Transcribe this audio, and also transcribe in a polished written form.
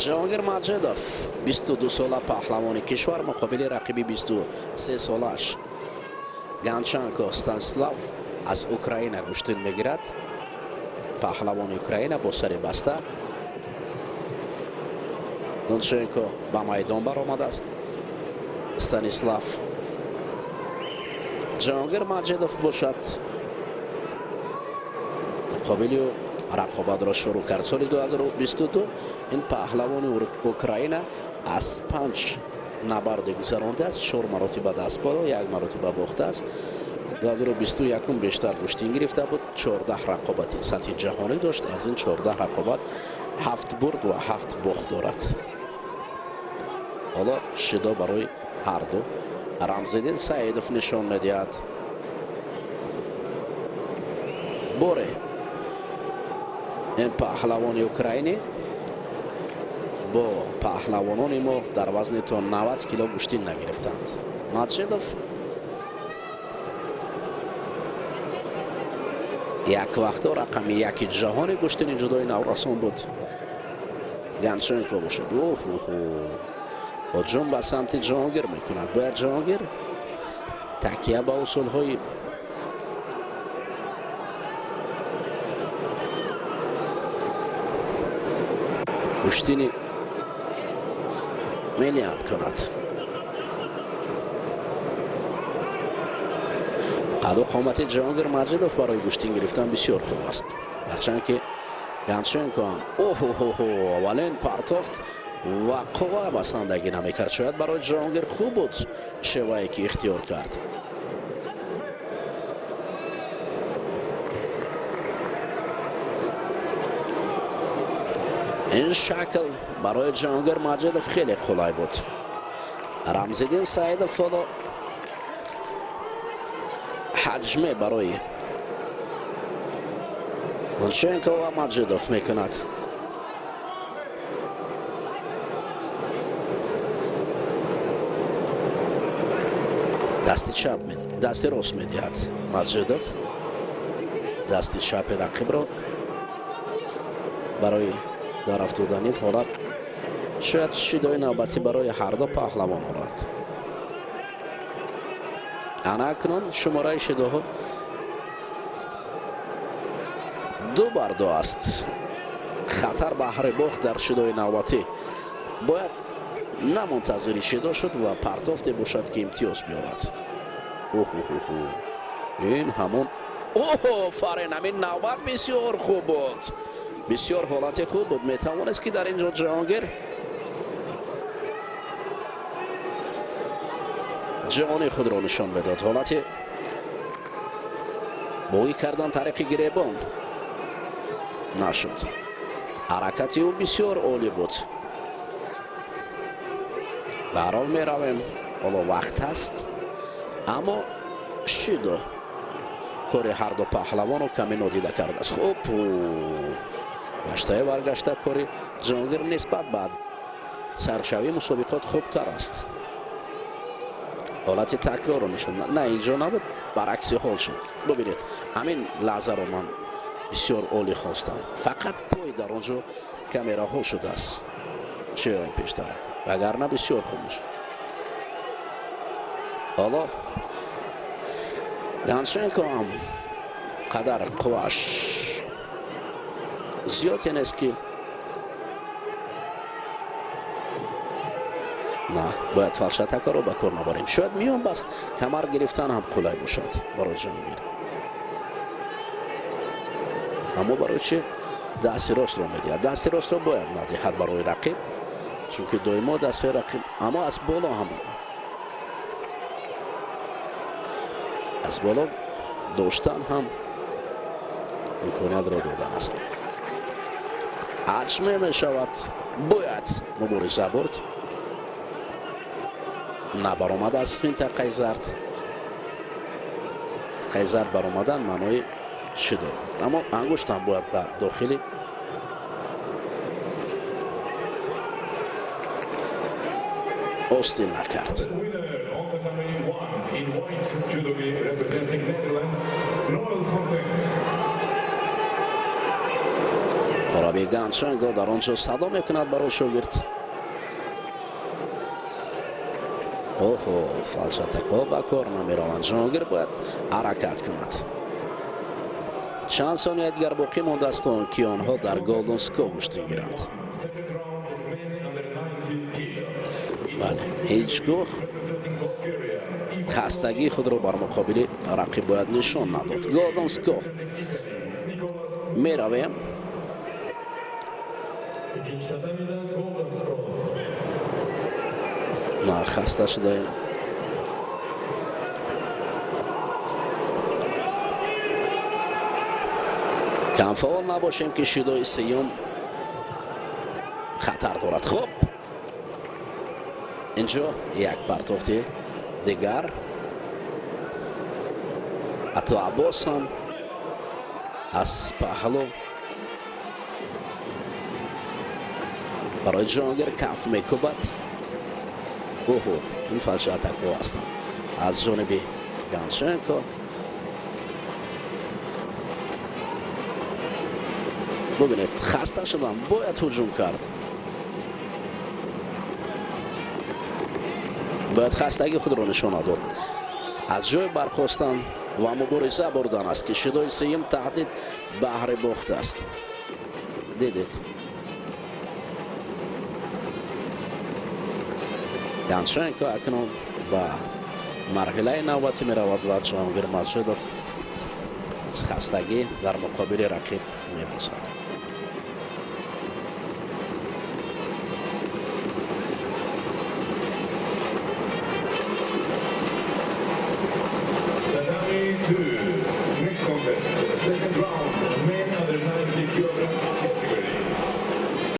Ҷаҳонгир Маҷидов 22 сола паҳлавони кишвар муқобили рақиби 23 солааш Ганченко Станислав аз Украина гӯштин мегирад. Паҳлавони Украина бо сари баста. Гонченко ба майдон баромадааст. Станислав Ҷаҳонгир Маҷидов бошад муқобили рақобатро шурӯъ кард. Соли 2022 ин паҳлавони Украина аз 5 набарде гузарондааст, 4 маротиба даст боло, 1 маротиба бохтааст. 2021 бештар гӯштин гирифта буд, 14 рақобати сатҳи ҷаҳонӣ дошт. Аз ин 14 рақобат 7 бурд ва 7 бохт дорад. Ҳоло шидо барои ҳарду Рамзиддин Саидов нишон медиҳад. Боре ин паҳлавони украинӣ бо паҳлавонони мо дар вазни то 90 кило гӯштин нагирифтанд. Маҷидов як вақто рақами яки ҷаҳони гӯштини ҷудои наврасон буд. Ганченко бошад. Оҳ-оҳ, ҳуҷум ба самти Ҷаҳонгир мекунад. Бояд Ҷаҳонгир такя ба усулҳои гӯштини мелиам кунад. Қаду қомати Ҷаҳонгир Маҷидов барои гӯштин гирифтан бисёр хуб аст. Ҳарчанд ки Ганченко ҳам оҳ-оҳ-оҳ аввалин партофт ва қувва басандагӣ намекард. Шояд барои Ҷаҳонгир хуб буд шевае ки ихтиёр кард. Ин шакл барои Ҷаҳонгир Маҷидов хеле қулай буд. Рамзиддин Саидов ҳоло ҳаҷме барои Гонченко ва Маҷидов мекунад. Дасти чап, дасти рост медиҳад Маҷидов. Дасти чапи рақибро барои дар афтодани ҳолат шояд шидои навбатӣ барои ҳарду паҳлавон орад. Ана акнун шумораи шидоҳо 2 бар 2 аст. Хатар баҳри бохт дар шидои навбатӣ. Бояд на мунтазири шидо шуд ва партофте бошад ки имтиёз биёрад. Оҳ-оҳ-оҳ, ин ҳамон оҳ, фарин, ҳамин навбат бисёр хуб буд. Бисёр ҳолати хуб буд. Метавонист ки дар ин ҷо Ҷаҳонгир ҷавони худро нишон медод. Ҳолати боғӣ кардан тариқи гиребон нашуд. Ҳаракати ӯ бисёр олӣ буд. Ба ҳар ҳол меравем. Ҳоло вақт ҳаст, аммо шидо кори ҳарду паҳлавонро каме нодида кардааст. Хуб, гаштае баргашта кори Ҷаҳонгир нисбат ба саршавии мусобиқот хубтар аст. Ҳолати такрорро нишон на инҷо набуд, баръакси ҳол шуд. Бубинед, ҳамин лаҳзаро ман бисёр олӣ хостам. Фақат пой дар он ҷо камераҳо шудааст шеваи пештара, вагарна бисёр хуб мешуд. Ҳоло Ганченко ҳам қадар қуввааш зиёде нест ки на бояд фалшатакаро ба кор набарем. Шояд миён баст камар гирифтан ҳам қулай бошад барои Ҷаҳонгир. Аммо барои чи дасти ростро медиҳад? Дасти ростро бояд надиҳад барои рақиб, чунки доимо дасти рақиб, аммо аз боло ҳам аз боло доштан ҳам имкониятро додан аст. Ҳаҷме мешавад, бояд мубориза бурд. Набаромад аз минтақаи зард. Минтақаи зард баромадан маънои чӣ дорад? Аммо ангуштам бояд ба дохили остин накард. Мураббии Ганченко дар он ҷо садо мекунад барои шогирд. Оҳо, фалшатакҳо ба кор намераванд. Ҷаҳонгир бояд ҳаракат кунад. Чанд сония дигар боқӣ мондааст, то ки онҳо дар Голден Ско гӯштин гиранд. Бале, ҳеҷ гоҳ хастагии худро бар муқобили рақиб бояд нишон надод. Голден Ско меравем. На, хаста шудаем. Камфаъол набошем, ки шидои сеюм хатар дорад. Хуб, инҷо як партофти дигар. Ҳатто Аббос ҳам аз паҳлу барои Ҷаҳонгир каф мекӯбад. Оҳо, ин фалшатакҳо ҳастанд аз ҷониби Ганченко. Бубинед, хаста шудам, бояд ҳуҷум кард. Бояд хастагии худро нишона дод. Аз ҷой бархостан ва мубориза бурдан аст, ки шидои сеюм таҳдид баҳри бохт аст. Дидед, Ганченко акнун ба марҳилаи навбатӣ меравад ва Ҷаҳонгир Маҷидов аз хастагӣ дар муқобили рақиб мебозад.